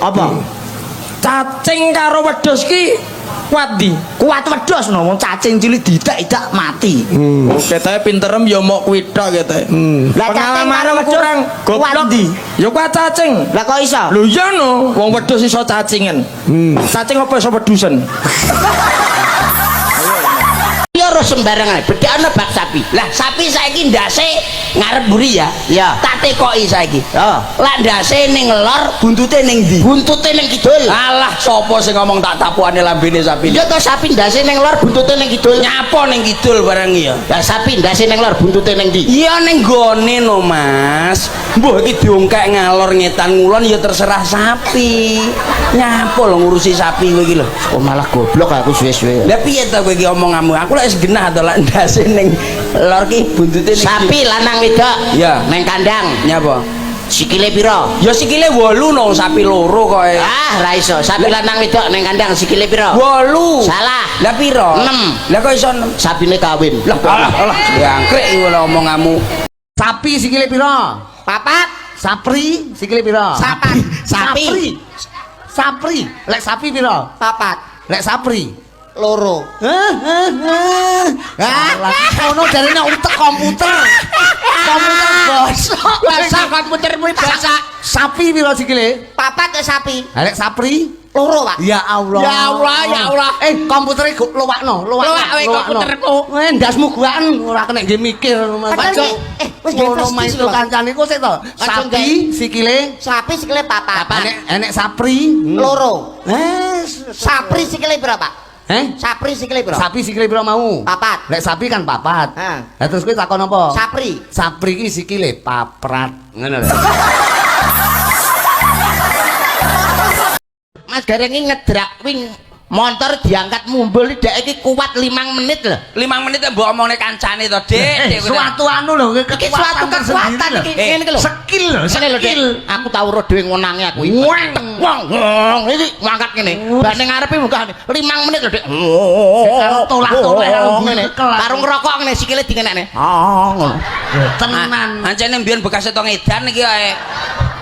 Apa? Cacing karo wedhus ki kuat ndi? Kuat wedhus no, wong cacing cilik diidak-idak mati. Oh, ketoke pinterem ya mok kuwi tok ketoke. Lah cacing karo Pengalaman wedhus kurang kuat goblok. ndi? Ya kuat cacing. Lah kok iso? Lho iya no, wong wedhus iso cacingen. Cacing apa iso wedusen? Ya ora sembarangan, bedakno bab sapi. Lah sapi saiki ndase ngarep mburi ya. Iya. Tak tekoki saiki. Oh. Lah ndase ning lor, Buntute ning ndi? buntute ning kidul. Alah, sapa sing ngomong tak tapukane lambene sapi? Iya to, sapi ndase ning lor, buntute ning kidul. Nyapa ning kidul barang ya? Lah sapi ndase ning lor, buntute ning ndi? Iya ning gone no, Mas. Mbuh iki diongkek ngalor ngetan ngulon ya terserah sapi. Nyapa lho ngurusi sapi kowe iki lho. Oh malah goblok aku suwe-suwe. Lah piye to kowe iki omonganmu? Aku lek wis genah to lek ndase ning lor ki buntute ning Sapi lanang wedok. Iya. Ning kandang. Nyapa? Sikile pira? Ya sikile 8 no, sapi loro koe. Ah, ra iso. Sapi lanang wedok ning kandang sikile pira? 8. Salah. Lah piro? 6. Lah kok iso 6? Sapine kawin. Lah alah alah jangkrik iku lho omonganmu. Sapi sikile pira? Papat. Sapri sikile pira? Sapat. Sapi. Sapri. Sapri. Lek sapi pira? Papat. Lek sapri. Loro. Hah. Ngono jarene utek komputer. Komputer bosok. Basa komputermu basa. Sapi pira sikile? Papat ke sapi. Lah lek sapri? Loro, Pak. Ya Allah. Ya Allah, ya Allah. Komputere go luwakno, luwakno. Luwak kowe komputermu. Ndasmu guaken ora kena nggih mikir. Padahal Ojo. wis nggih Ngono flash main disk lho, Pak. kancane ku sik to. Sapi sikile Sapi sikile papat. enek enek sapri. Loro. Sapri Sapri sikile pira, Pak? Eh? Sapri sikile pira? Sapi sikile pira mau? Papat. Lek sapi kan papat. Ha. Lah terus kowe takon apa? Sapri. Sapri ki sikile paprat. Ngono lho. Mas Gareng iki ngedrak wing motor diangkat mumbul dhek iki kuat 5 menit lho. 5 menit mbok omongne kancane to, Dik. Dik, kowe. Suatu anu lho Iki suatu kekuatan iki. Ngene iki lho. Skill lho, Ngene lho, Dik. skill. Aku tau ro dhewe ngonange aku iki. Weng. Wong, wong iki ngangkat ngene. Bane ngarepe munggah 5 menit lho, Dik. Karo tolah-toleh karo ngene. bekel aku. Karo ngerokok ngene sikile dingenekne. Ah, ngono. Tenan. Ancene mbiyen bekas to ngedan iki ae.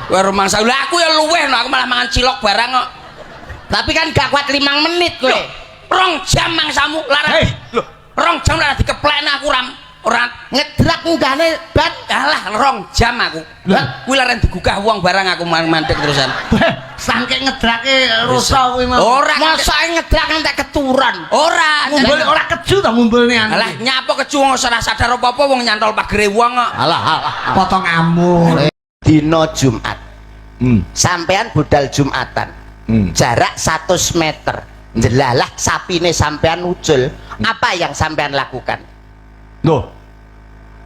Kowe rumangsa. Lah aku ya luweh no, aku malah mangan cilok barang kok. Tapi kan gak kuat 5 menit kowe. Lho, 2 jam mangsamu lara. Hei. Lho, 2 jam lara dikeplekne aku ram. Ora Ngedrak munggahne ban. alah 2 jam aku. Lah. Kuwi laren digugah wong barang aku mandek terusan. Sangke ngedrake rusa kuwi mau. Ora Mosok ngedrak ngantek keturon. Ora. Ngumbul ora keju to ngumbulne anu. Alah nyapa keju wong ora sadar apa-apa wong nyantol pagere wong kok. Alah alah. Potong amur. Dina Jumat. Sampean budal Jumatan. Jarak 100 meter. Jelalah sapine sampean ucul. Apa yang sampean lakukan? Loh.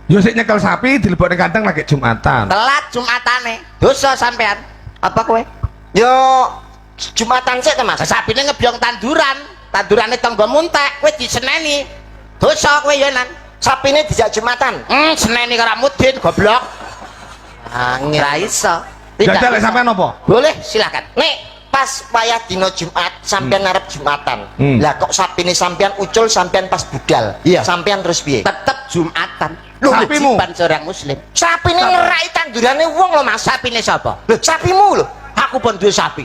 Yo sik nyekel sapi dilebokne kandang lagi Jumatan. Telat Jumatane. Dosa sampean. Apa kowe? Yo Jumatan sik to, Mas. Sapine ngebyong tanduran. Tandurane tangga muntek, kowe diseneni. Dosa kowe yo nan. Sapine dijak Jumatan. Seneni karo mudin goblok. Angel. Ora iso. Tidak Jajal lek bisa. sampean apa? Boleh, silakan. Nek pas wayah dina Jumat sampean arep Jumatan. Hmm. Lah kok sapine sampean ucul sampean pas budal. Iya. Sampean terus piye? Tetep Jumatan. Lho, sapimu? Kewajiban seorang muslim. Sapine ngerai tandurane wong lho, Mas. Sapine sapa? Lho, sapimu lho. Aku pun duwe sapi.